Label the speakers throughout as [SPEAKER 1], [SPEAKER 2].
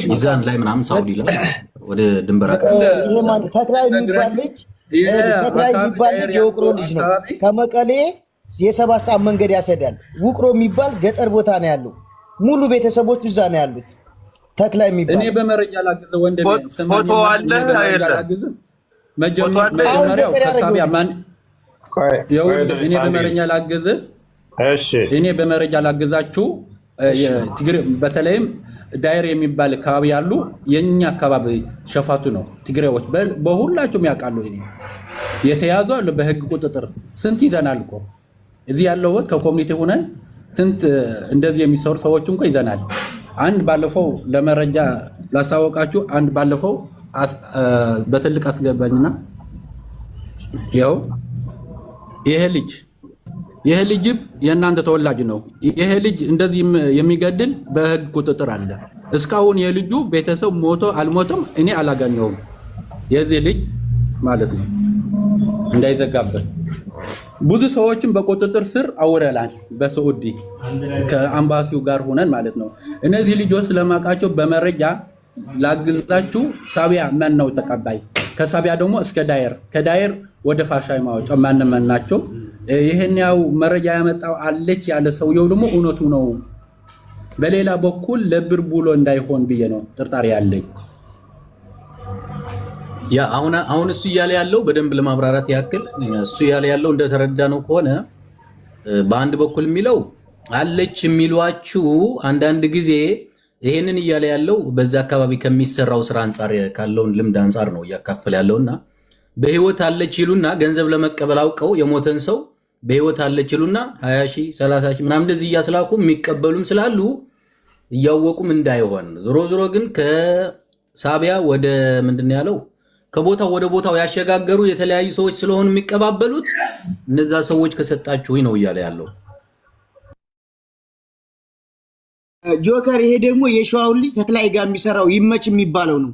[SPEAKER 1] ጂዛን ላይ ምናምን ሳውዲ ላይ ወደ ድንበር
[SPEAKER 2] ተክላይ የሚባል ልጅ ተክላይ የሚባል ልጅ የውቅሮ ልጅ ነው። ከመቀሌ የ7 ሰዓት መንገድ ያሰዳል። ውቅሮ የሚባል ገጠር ቦታ ነው ያለው። ሙሉ ቤተሰቦቹ እዛ ነው ያሉት። ተክላይ የሚባል
[SPEAKER 3] እኔ በመረጃ ላግዝህ ወንድሜ፣
[SPEAKER 4] ፎቶ አለ
[SPEAKER 3] ላግዝህ። መጀመሪያው ከሳቢያ ማን እኔ በመረጃ ላግዝህ። እኔ በመረጃ ላግዛችሁ። በተለይም ዳይር የሚባል አካባቢ ያሉ የኛ አካባቢ ሸፋቱ ነው። ትግሬዎች በሁላቸውም ያውቃሉ። እኔ የተያዙ አሉ በህግ ቁጥጥር ስንት ይዘናል እኮ እዚህ ያለው ከ community ሆነን ስንት እንደዚህ የሚሰሩ ሰዎች እንኳ ይዘናል። አንድ ባለፈው ለመረጃ ላሳወቃችሁ፣ አንድ ባለፈው በትልቅ አስገባኝና ይኸው ይሄ ልጅ ይሄ ልጅ የእናንተ ተወላጅ ነው። ይሄ ልጅ እንደዚህ የሚገድል በህግ ቁጥጥር አለ። እስካሁን የልጁ ቤተሰብ ሞቶ አልሞተም እኔ አላገኘውም። የዚህ ልጅ ማለት ነው እንዳይዘጋበት ብዙ ሰዎችን በቁጥጥር ስር አውለናል። በሰዑዲ ከአምባሲው ጋር ሆነን ማለት ነው። እነዚህ ልጆች ስለማውቃቸው በመረጃ ላግዛችሁ። ሳቢያ ማን ነው ተቀባይ? ከሳቢያ ደግሞ እስከ ዳየር፣ ከዳየር ወደ ፋሻ ማወጫ ማን ማን ናቸው? ይሄን ያው መረጃ ያመጣው አለች ያለ ሰውየው ደግሞ እውነቱ ነው። በሌላ በኩል ለብር ብሎ እንዳይሆን ብዬ ነው ጥርጣሬ ያለኝ።
[SPEAKER 1] ያ አሁን አሁን እሱ እያለ ያለው በደንብ ለማብራራት ያክል እሱ እያለ ያለው እንደተረዳ ነው ከሆነ በአንድ በኩል የሚለው አለች የሚሏችሁ አንዳንድ ጊዜ ይሄንን እያለ ያለው በዛ አካባቢ ከሚሰራው ስራ አንጻር ካለውን ልምድ አንጻር ነው እያካፈለ ያለውና በህይወት አለች ይሉና ገንዘብ ለመቀበል አውቀው የሞተን ሰው በህይወት አለች ይሉና 20 ሺህ 30 ሺህ ምናምን እንደዚህ እያስላኩ የሚቀበሉም ስላሉ እያወቁም እንዳይሆን ዞሮ ዞሮ ግን ከሳቢያ ወደ ምንድን ነው ያለው ከቦታው ወደ ቦታው ያሸጋገሩ የተለያዩ ሰዎች ስለሆኑ የሚቀባበሉት እነዛ ሰዎች ከሰጣችሁ ነው እያለ ያለው።
[SPEAKER 2] ጆከር ይሄ ደግሞ የሸዋውን ልጅ ተክላይ ጋር የሚሰራው ይመች የሚባለው ነው።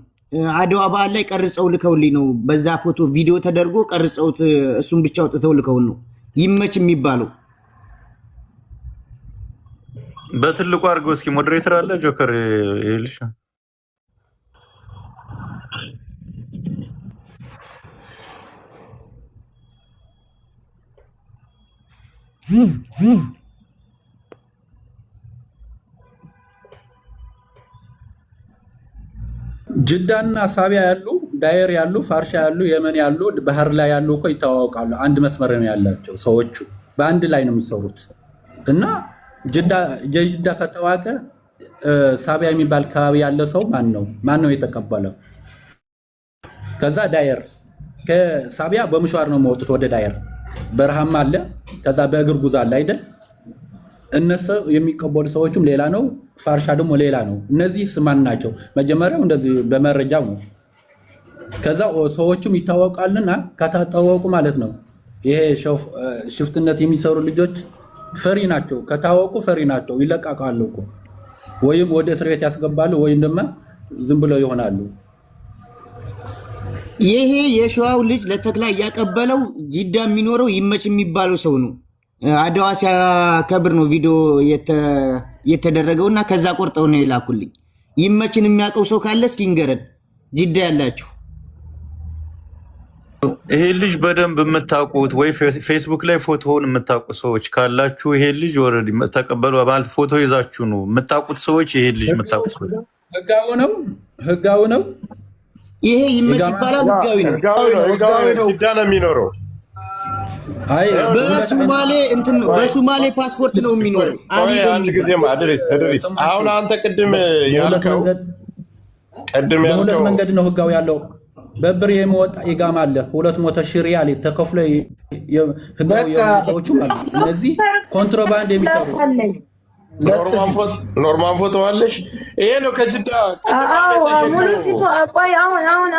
[SPEAKER 2] አድዋ በዓል ላይ ቀርጸው ልከውልኝ ነው። በዛ ፎቶ ቪዲዮ ተደርጎ ቀርጸውት እሱን ብቻ አውጥተው ልከውን ነው ይመች የሚባለው።
[SPEAKER 4] በትልቁ አድርገው እስኪ moderator አለ ጆከር ይልሽ
[SPEAKER 3] ጅዳና ሳቢያ ያሉ ዳየር ያሉ ፋርሻ ያሉ የመን ያሉ ባህር ላይ ያሉ እኮ ይተዋወቃሉ። አንድ መስመር ነው ያላቸው ሰዎቹ በአንድ ላይ ነው የሚሰሩት። እና ጅዳ ከተዋቀ ሳቢያ የሚባል አካባቢ ያለ ሰው ማን ነው ማን ነው የተቀበለው? ከዛ ዳየር ከሳቢያ በምሸዋር ነው የሚወጡት ወደ ዳየር በረሃም አለ። ከዛ በእግር ጉዞ አለ አይደል? እነሱ የሚቀበሉ ሰዎችም ሌላ ነው፣ ፋርሻ ደግሞ ሌላ ነው። እነዚህ ስማን ናቸው? መጀመሪያው እንደዚህ በመረጃው ነው። ከዛ ሰዎቹም ይታወቃሉና ከታወቁ ማለት ነው። ይሄ ሽፍትነት የሚሰሩ ልጆች ፈሪ ናቸው። ከታወቁ ፈሪ ናቸው፣ ይለቃቃሉ እኮ ወይም ወደ እስር ቤት ያስገባሉ ወይም ደግሞ ዝም ብለው ይሆናሉ።
[SPEAKER 2] ይሄ የሸዋው ልጅ ለተክላይ እያቀበለው ጅዳ የሚኖረው ይመች የሚባለው ሰው ነው። አድዋ ሲያከብር ነው ቪዲዮ የተደረገው እና ከዛ ቆርጠው ነው የላኩልኝ። ይመችን የሚያውቀው ሰው ካለ እስኪ ንገረን፣ ጅዳ ያላችሁ።
[SPEAKER 4] ይሄ ልጅ በደንብ የምታውቁት ወይ ፌስቡክ ላይ ፎቶውን የምታውቁ ሰዎች ካላችሁ ይሄ ልጅ already ተቀበሉ ማለት ፎቶ ይዛችሁ ነው የምታውቁት ሰዎች ይሄ ልጅ የምታውቁት ሰዎች
[SPEAKER 3] ህጋዊ ነው፣ ህጋዊ ነው።
[SPEAKER 2] ይሄ ይመች ይባላል። ህጋዊ ነው፣
[SPEAKER 5] ህጋዊ ነው። ጅዳ ነው የሚኖረው።
[SPEAKER 2] በሱማሌ እንትን ነው፣ በሱማሌ ፓስፖርት ነው የሚኖረው።
[SPEAKER 5] አንድ ጊዜ እድሪስ እድሪስ፣ አሁን አንተ ቅድም ያልከው ቅድም
[SPEAKER 3] በሁለት
[SPEAKER 5] ያልከው
[SPEAKER 3] መንገድ ነው ህጋዊ ያለው። በብር የሚወጣ ኢጋማ አለ። 200,000 ሪያል ተከፍሎ ህጋዊ የሆኑ ሰዎችም አሉ። እነዚህ ኮንትሮባንድ የሚሰሩ
[SPEAKER 5] ኖርማን ፎቶ አለሽ? ይሄ ነው ከጅዳ
[SPEAKER 6] አዎ፣ ሙሉ ፊቱ። ቆይ አሁን አሁን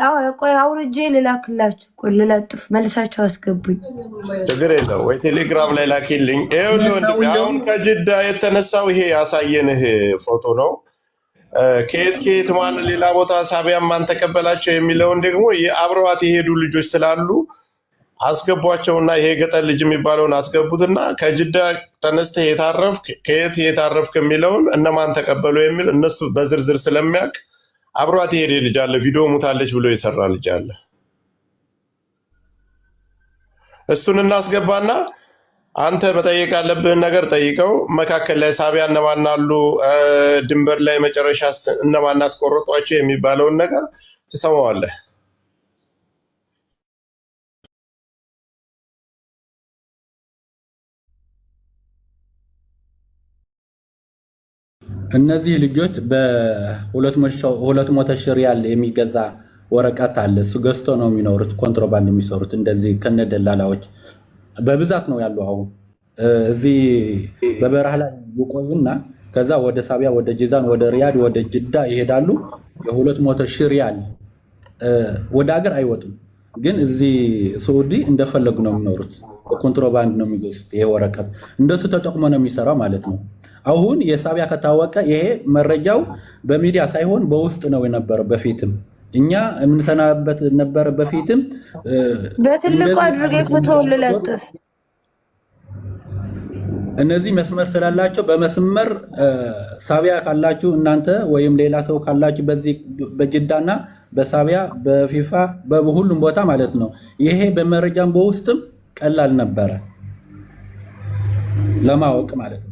[SPEAKER 6] አሁን ቆይ አውርጄ ልላክላችሁ። ቆይ ልለጥፍ፣ መልሳችሁ አስገቡኝ።
[SPEAKER 5] ችግር የለው ወይ ቴሌግራም ላይ ላኪልኝ። ይኸውልህ ወንድሜ አሁን ከጅዳ የተነሳው ይሄ ያሳየንህ ፎቶ ነው። ከየት ከየት ማን ሌላ ቦታ ሳቢያን ማን ተቀበላቸው የሚለውን ደግሞ አብረዋት የሄዱ ልጆች ስላሉ አስገቧቸውና ይሄ ገጠር ልጅ የሚባለውን አስገቡትና ከጅዳ ተነስተህ የታረፍክ ከየት የታረፍክ የሚለውን እነማን ተቀበሉ የሚል እነሱ በዝርዝር ስለሚያውቅ አብሯት የሄደ ልጅ አለ። ቪዲዮ ሙታለች ብሎ የሰራ ልጅ አለ። እሱን እናስገባና አንተ መጠየቅ ያለብህን ነገር ጠይቀው። መካከል ላይ ሳቢያ እነማን አሉ፣ ድንበር ላይ መጨረሻ እነማን አስቆረጧቸው የሚባለውን ነገር ትሰማዋለህ።
[SPEAKER 3] እነዚህ ልጆች በ200,000 ሪያል የሚገዛ ወረቀት አለ። እሱ ገዝቶ ነው የሚኖሩት። ኮንትሮባንድ የሚሰሩት እንደዚህ ከነደላላዎች በብዛት ነው ያሉ። አሁን እዚህ በበረሃ ላይ ይቆዩና ከዛ ወደ ሳቢያ፣ ወደ ጂዛን፣ ወደ ሪያድ፣ ወደ ጅዳ ይሄዳሉ። የ200,000 ሪያል ወደ ሀገር አይወጡም፣ ግን እዚህ ስዑዲ እንደፈለጉ ነው የሚኖሩት። በኮንትሮባንድ ነው የሚገዙት። ይሄ ወረቀት እንደሱ ተጠቅሞ ነው የሚሰራው ማለት ነው። አሁን የሳቢያ ከታወቀ ይሄ መረጃው በሚዲያ ሳይሆን በውስጥ ነው የነበረው። በፊትም እኛ የምንሰናበት ነበረ። በፊትም
[SPEAKER 6] በትልቁ አድርጌ ፎቶውን ልለጥፍ።
[SPEAKER 3] እነዚህ መስመር ስላላቸው በመስመር ሳቢያ ካላችሁ እናንተ ወይም ሌላ ሰው ካላችሁ በዚህ በጅዳና በሳቢያ በፊፋ በሁሉም ቦታ ማለት ነው። ይሄ በመረጃም በውስጥም ቀላል ነበረ ለማወቅ ማለት ነው።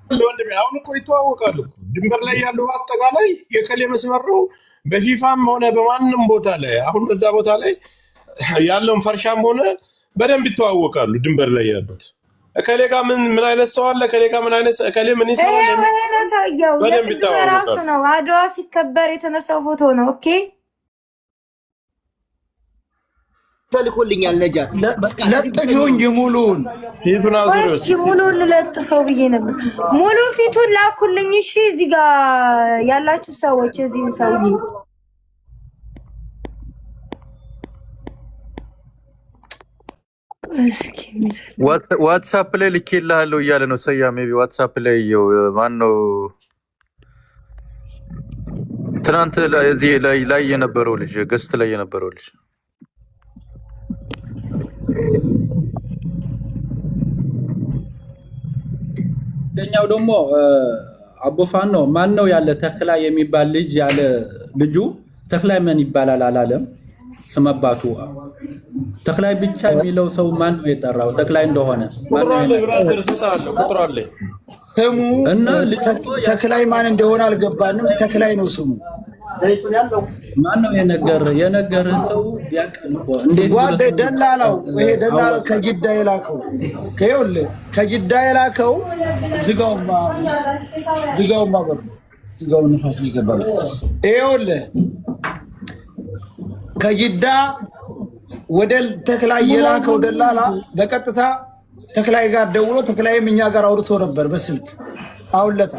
[SPEAKER 5] ወንድሜ አሁን እኮ ይተዋወቃሉ እኮ ድንበር ላይ ያለው አጠቃላይ የከሌ መስመር ነው። በፊፋም ሆነ በማንም ቦታ ላይ አሁን በዛ ቦታ ላይ ያለውን ፈርሻም ሆነ በደንብ ይተዋወቃሉ። ድንበር ላይ ያሉት እከሌ ጋር ምን ምን አይነት ሰው አለ፣ እከሌ ጋር ምን አይነት እከሌ ምን ይሰራል
[SPEAKER 6] ይሄው ይሄ ነው ሰውየው።
[SPEAKER 5] በደንብ
[SPEAKER 6] የቅድም ራሱ
[SPEAKER 5] ይተዋወቃሉ።
[SPEAKER 6] ነው አድዋ ሲከበር የተነሳው ፎቶ ነው። Okay
[SPEAKER 2] ተልኮልኛል። ነጃት በቃ
[SPEAKER 7] ለጥፊው እንጂ ሙሉውን
[SPEAKER 5] ፊቱን
[SPEAKER 6] ቆይ
[SPEAKER 5] አዙሪው
[SPEAKER 6] እስኪ ሙሉን ልለጥፈው ብዬ ነበር። ሙሉ ፊቱን ላኩልኝ። እሺ እዚህ ጋር ያላችሁ ሰዎች እዚህን ሰውዬ እስኪ
[SPEAKER 4] ዋትሳፕ ላይ ልኬልሃለሁ እያለ ነው ሰያ። Maybe ዋትሳፕ ላይ እየው። ማን ነው ትናንት እዚህ ላይ የነበረው ልጅ፣ guest ላይ የነበረው ልጅ።
[SPEAKER 3] አንደኛው ደግሞ አቦፋኖ ማን ነው ያለ ተክላይ የሚባል ልጅ ያለ ልጁ ተክላይ ምን ይባላል አላለም። ስም አባቱ ተክላይ ብቻ የሚለው ሰው ማን ነው የጠራው? ተክላይ እንደሆነ ማን
[SPEAKER 5] ቁጥሩ
[SPEAKER 3] ነው
[SPEAKER 5] አለ
[SPEAKER 3] የነገረው?
[SPEAKER 5] Brother፣ እሰጥሃለሁ። ቁጥሩ አለ።
[SPEAKER 7] ስሙ
[SPEAKER 3] እና ልጁ እኮ
[SPEAKER 7] ተክላይ ማን እንደሆነ አልገባንም። ተክላይ ነው ስሙ።
[SPEAKER 3] ማን ነው የነገር ሰው ያውቃል እኮ እንዴት ብሎ
[SPEAKER 7] ጓደ
[SPEAKER 3] ስሙ
[SPEAKER 7] ደላላው ይሄ ደላላው
[SPEAKER 3] አወቀ?
[SPEAKER 7] ከጅዳ የላከው ይኸውልህ፣ ከጅዳ የላከው ዝጋውማ፣ ዝጋውማ፣ በሩ ዝጋው፣ ንፋስ ይገባል። ይኸውልህ ከጅዳ ወደ ተክላይ የላከው ደላላ በቀጥታ ተክላይ ጋር ደውሎ ተክላይም እኛ ጋር አውርቶ ነበር በስልክ አውለታ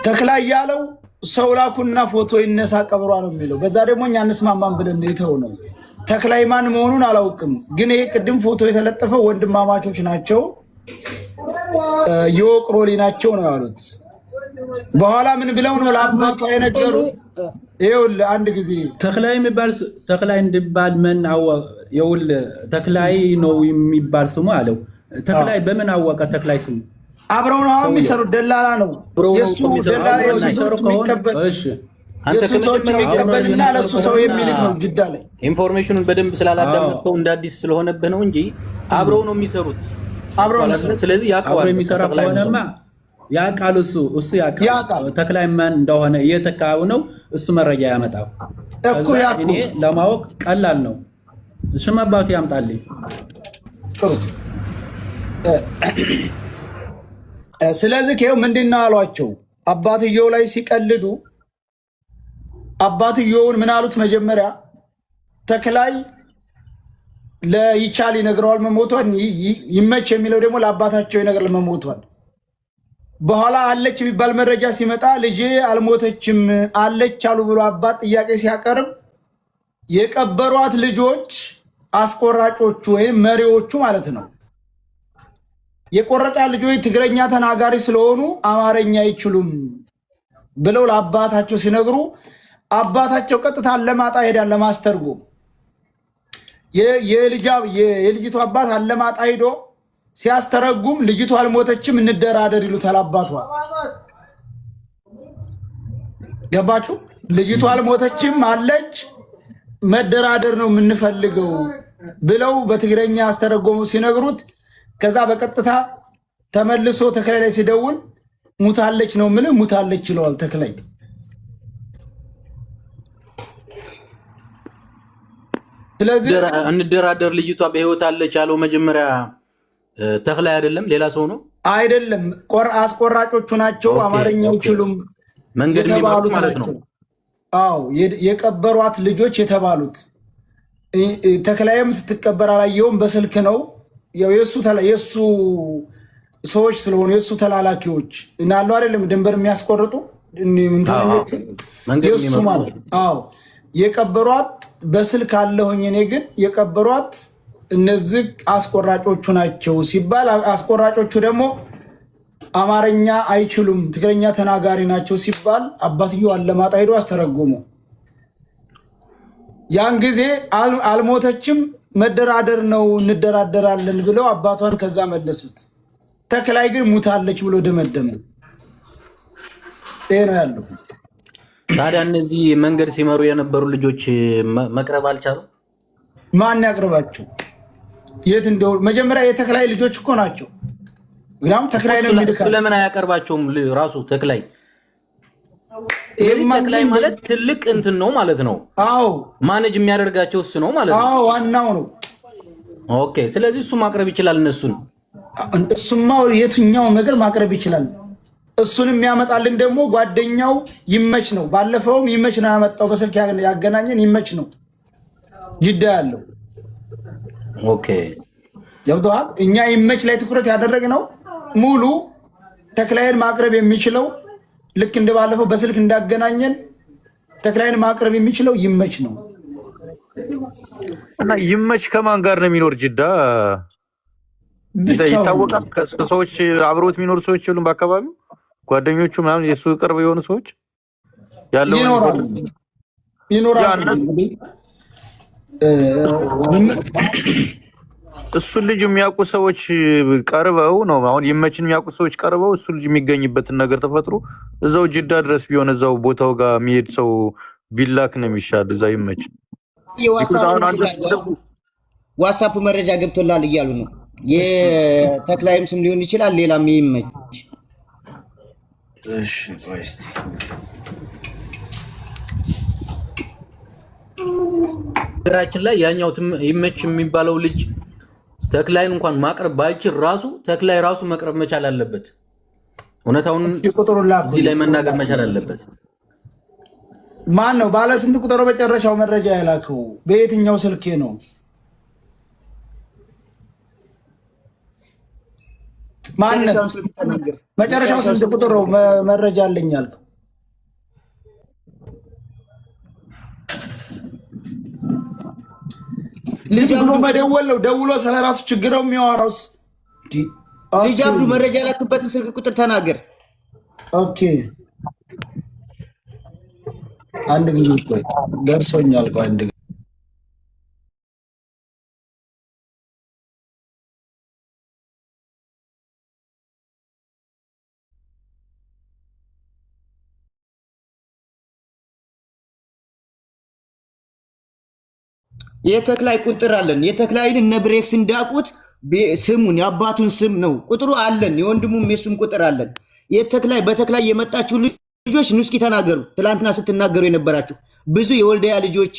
[SPEAKER 7] ተክላይ ያለው ሰው ላኩና ፎቶ ይነሳ ቀብሯ ነው የሚለው። በዛ ደግሞ እኛ እንስማማን ብለን የተው ነው። ተክላይ ማን መሆኑን አላውቅም፣ ግን ይሄ ቅድም ፎቶ የተለጠፈው ወንድማማቾች ናቸው የወቅሮሊ ናቸው ነው ያሉት። በኋላ ምን ብለው ነው ለአባቷ የነገሩት? ይኸውልህ አንድ ጊዜ
[SPEAKER 3] ተክላይ የሚባል ተክላይ እንዲባል ምን አወ ይኸውልህ ተክላይ ነው የሚባል ስሙ አለው። ተክላይ በምን አወቀ? ተክላይ ስሙ
[SPEAKER 7] አብረው ነው አሁን
[SPEAKER 3] ሰውየው
[SPEAKER 7] የሚሰሩት። ደላላ ነው
[SPEAKER 1] አብረው ነው
[SPEAKER 7] የእሱ
[SPEAKER 1] እኮ የሚሰሩት።
[SPEAKER 7] ደላላ፣
[SPEAKER 3] አብረው
[SPEAKER 7] የእሱ
[SPEAKER 3] የሚሰሩ
[SPEAKER 7] ሰዎች
[SPEAKER 3] ከሆነ
[SPEAKER 7] የሚቀበል
[SPEAKER 3] እሺ፣
[SPEAKER 1] አንተ
[SPEAKER 7] የእሱ ሰዎች
[SPEAKER 1] ከመጀመሪያው
[SPEAKER 3] አብረው
[SPEAKER 7] የሚቀበልና
[SPEAKER 3] የሚሰሩ
[SPEAKER 7] ለእሱ ሰው
[SPEAKER 3] ከሆነ
[SPEAKER 7] የሚልክ ነው ጅዳ ላይ።
[SPEAKER 1] Information ኑን በደንብ ስላላዳመጥከው እንደ አዲስ ስለሆነብህ ነው እንጂ አብረው ነው የሚሰሩት።
[SPEAKER 7] አብረው ነው
[SPEAKER 1] አይደለ?
[SPEAKER 7] የሚሰሩት።
[SPEAKER 1] ስለዚህ
[SPEAKER 3] አብሮ
[SPEAKER 1] ያውቀዋል። በቃ
[SPEAKER 3] የሚሰራ
[SPEAKER 1] ተክላይ ነው
[SPEAKER 3] ከሆነማ
[SPEAKER 1] ሰው።
[SPEAKER 3] ያውቃል። እሱ ያውቃል
[SPEAKER 7] ያውቃል
[SPEAKER 3] ተክላይ ማን እንደሆነ የት አካባቢ ነው እሱ መረጃ ያመጣው።
[SPEAKER 7] እኮ
[SPEAKER 3] ከዛ
[SPEAKER 7] ያልኩህ
[SPEAKER 3] እኔ ለማወቅ ቀላል ነው። ስም አባቱ ያምጣልኝ።
[SPEAKER 7] ጥሩ። ስለዚህ ይኸው ምንድን ነው አሏቸው። አባትየው ላይ ሲቀልዱ አባትየውን ምን አሉት? መጀመሪያ ተክላይ ለይቻል ይነግረዋል መሞቷን፣ ይመች የሚለው ደግሞ ለአባታቸው ይነግራል መሞቷን። በኋላ አለች የሚባል መረጃ ሲመጣ ልጄ አልሞተችም አለች አሉ ብሎ አባት ጥያቄ ሲያቀርብ የቀበሯት ልጆች አስቆራጮቹ ወይም መሪዎቹ ማለት ነው የቆረጣ ልጆች ትግረኛ ተናጋሪ ስለሆኑ አማርኛ አይችሉም ብለው ለአባታቸው ሲነግሩ አባታቸው ቀጥታ አለማጣ ሄዳል ለማስተርጎም። የልጅቱ አባት አለማጣ ሂዶ ሲያስተረጉም ልጅቱ አልሞተችም እንደራደር ይሉታል አባቷ። ገባችሁ? ልጅቱ አልሞተችም አለች፣ መደራደር ነው የምንፈልገው ብለው በትግረኛ አስተረጎሙ ሲነግሩት፣ ከዛ በቀጥታ ተመልሶ ተክላይ ላይ ሲደውል ሙታለች ነው የምልህ፣ ሙታለች ይለዋል ተክላይ። ስለዚህ
[SPEAKER 1] እንደራደር ልጅቷ በህይወት አለች ያለው መጀመሪያ ተክላይ አይደለም ሌላ ሰው ነው?
[SPEAKER 7] አይደለም፣ አስቆራጮቹ ናቸው። አማርኛ አይችሉም
[SPEAKER 1] መንገድ
[SPEAKER 7] የተባሉት
[SPEAKER 1] ማለት ነው።
[SPEAKER 7] ናቸው። አዎ፣ የቀበሯት ልጆች የተባሉት። ተክላይም ስትቀበር አላየውም፣ በስልክ ነው። ያው የሱ ሰዎች ስለሆኑ የሱ ተላላኪዎች እና አሉ አይደለም ድንበር የሚያስቆርጡ እንትንኞቹ
[SPEAKER 1] መንገድ
[SPEAKER 7] የእሱ
[SPEAKER 1] የሚመሩ
[SPEAKER 7] ማለት። አዎ፣ የቀበሯት በስልክ አለሁኝ እኔ ግን የቀበሯት እነዚህ አስቆራጮቹ ናቸው ሲባል አስቆራጮቹ ደግሞ አማርኛ አይችሉም ትግረኛ ተናጋሪ ናቸው ሲባል አባትየው አለማጣ ሄዶ አስተረጎሙ። ያን ጊዜ አልሞተችም መደራደር ነው እንደራደራለን ብለው አባቷን ከዛ መለሱት። ተክላይ ግን ሙታለች ብሎ ደመደመ። ይሄ ነው ያለው።
[SPEAKER 1] ታዲያ እነዚህ መንገድ ሲመሩ የነበሩ ልጆች መቅረብ አልቻሉም?
[SPEAKER 7] ማን ያቅርባቸው? የት እንደው መጀመሪያ የተክላይ ልጆች እኮ ናቸው። ምክንያቱም ተክላይ ነው
[SPEAKER 1] እሱ
[SPEAKER 7] የሚልካቸው።
[SPEAKER 1] ለምን አያቀርባቸውም? ራሱ ተክላይ።
[SPEAKER 7] ይሄማ
[SPEAKER 1] ተክላይ ማለት ትልቅ እንትን ነው ማለት ነው። Manage የሚያደርጋቸው እሱ ነው ማለት ነው።
[SPEAKER 7] አዎ፣ ዋናው ነው።
[SPEAKER 1] Okay። ስለዚህ እሱ ማቅረብ ይችላል እነሱን።
[SPEAKER 7] እሱማ የትኛው ነገር ማቅረብ ይችላል። እሱን የሚያመጣልን ደግሞ ጓደኛው ይመች ነው። ባለፈውም ይመች ነው ያመጣው፣ በስልክ ያገናኘን ይመች ነው ጅዳ ያለው። ገብተዋል። እኛ ይመች ላይ ትኩረት ያደረግነው ሙሉ ተክላይን ማቅረብ የሚችለው ልክ እንደባለፈው በስልክ እንዳገናኘን ተክላይን ማቅረብ የሚችለው ይመች ነው።
[SPEAKER 4] እና ይመች ከማን ጋር ነው የሚኖር? ጅዳ
[SPEAKER 7] ብቻውን።
[SPEAKER 4] ይታወቃል። ሰዎች አብሮት የሚኖሩ ሰዎች የሉም? በአካባቢው ጓደኞቹ ምናምን የእሱ ቅርብ የሆኑ ሰዎች ያለውን
[SPEAKER 7] ይኖራሉ ይኖራሉ።
[SPEAKER 4] ያ እሱን ልጅ የሚያውቁ ሰዎች ቀርበው ነው፣ አሁን ይመችን የሚያውቁ ሰዎች ቀርበው እሱ ልጅ የሚገኝበትን ነገር ተፈጥሮ እዛው ጅዳ ድረስ ቢሆን እዛው ቦታው ጋር የሚሄድ ሰው ቢላክ ነው የሚሻል። እዛ ይመች። አሁን አንተ
[SPEAKER 2] ዋትሳፕ መረጃ ገብቶላል እያሉ ነው። የተክላይም ስም ሊሆን ይችላል፣ ሌላም ይመች።
[SPEAKER 7] እሺ፣ ቆይ እስኪ።
[SPEAKER 1] ነገራችን ላይ ያኛው ይመች የሚባለው ልጅ ተክላይን እንኳን ማቅረብ ባይችል ራሱ ተክላይ ራሱ መቅረብ መቻል አለበት። እውነታውን
[SPEAKER 7] ቁጥሩን ላኩ።
[SPEAKER 1] እዚህ ላይ መናገር መቻል አለበት።
[SPEAKER 7] ማን ነው ባለ ስንት ቁጥሩ መጨረሻው መረጃ የላከው? በየትኛው ስልኬ ነው? ማን ነው?
[SPEAKER 2] መጨረሻውን ስልክ ተናገር።
[SPEAKER 7] መጨረሻው ስንት ቁጥር ነው? መረጃ አለኝ ያልከው?
[SPEAKER 2] ልጅ
[SPEAKER 7] ዝም ብሎ
[SPEAKER 2] አብዱ
[SPEAKER 7] መደወል ነው። ደውሎ ስለራሱ ችግር ነው የሚያወራው።
[SPEAKER 2] ልጅ አብዱ መረጃ የላክበትን ስልክ ቁጥር ተናገር።
[SPEAKER 7] Okay፣ አንድ ጊዜ ቆይ፣ ደርሶኛል። ቆይ አንድ ጊዜ።
[SPEAKER 2] የተክላይ ቁጥር አለን። የተክላይን እነ ብሬክስ እንዳቁት ስሙን የአባቱን ስም ነው ቁጥሩ አለን። የወንድሙም የሱም ቁጥር አለን። የተክላይ በተክላይ የመጣችሁ ልጆች ኑ እስኪ ተናገሩ። ትላንትና ስትናገሩ የነበራችሁ ብዙ የወልዲያ ልጆች፣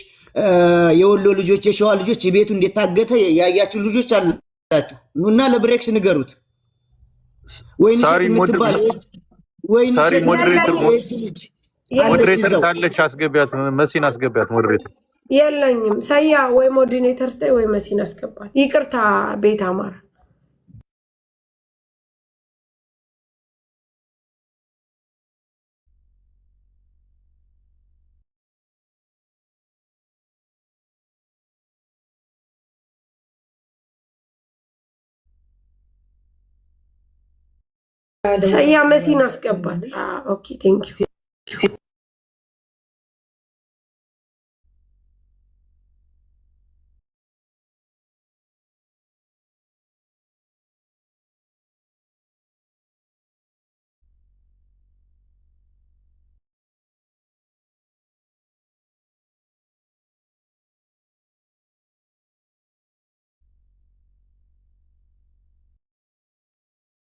[SPEAKER 2] የወሎ ልጆች፣ የሸዋ ልጆች ቤቱ እንደታገተ ያያችሁ ልጆች አላችሁ እና ለብሬክስ ንገሩት። ወይንሸት
[SPEAKER 4] ሳሪ
[SPEAKER 2] የምትባል ወይንሸት
[SPEAKER 4] ሳሪ
[SPEAKER 2] የምትባል የእሱ ልጅ አለች
[SPEAKER 4] moderator
[SPEAKER 2] እዛው።
[SPEAKER 4] ካለች አስገቢያት፣ መሲን አስገቢያት። Moderator
[SPEAKER 8] የለኝም። ሰያ ወይ moderator ስጠኝ ወይ መሲን አስገባት። ይቅርታ ቤት አማራ። ሰያ መሲን አስገባት። Okay, thank you.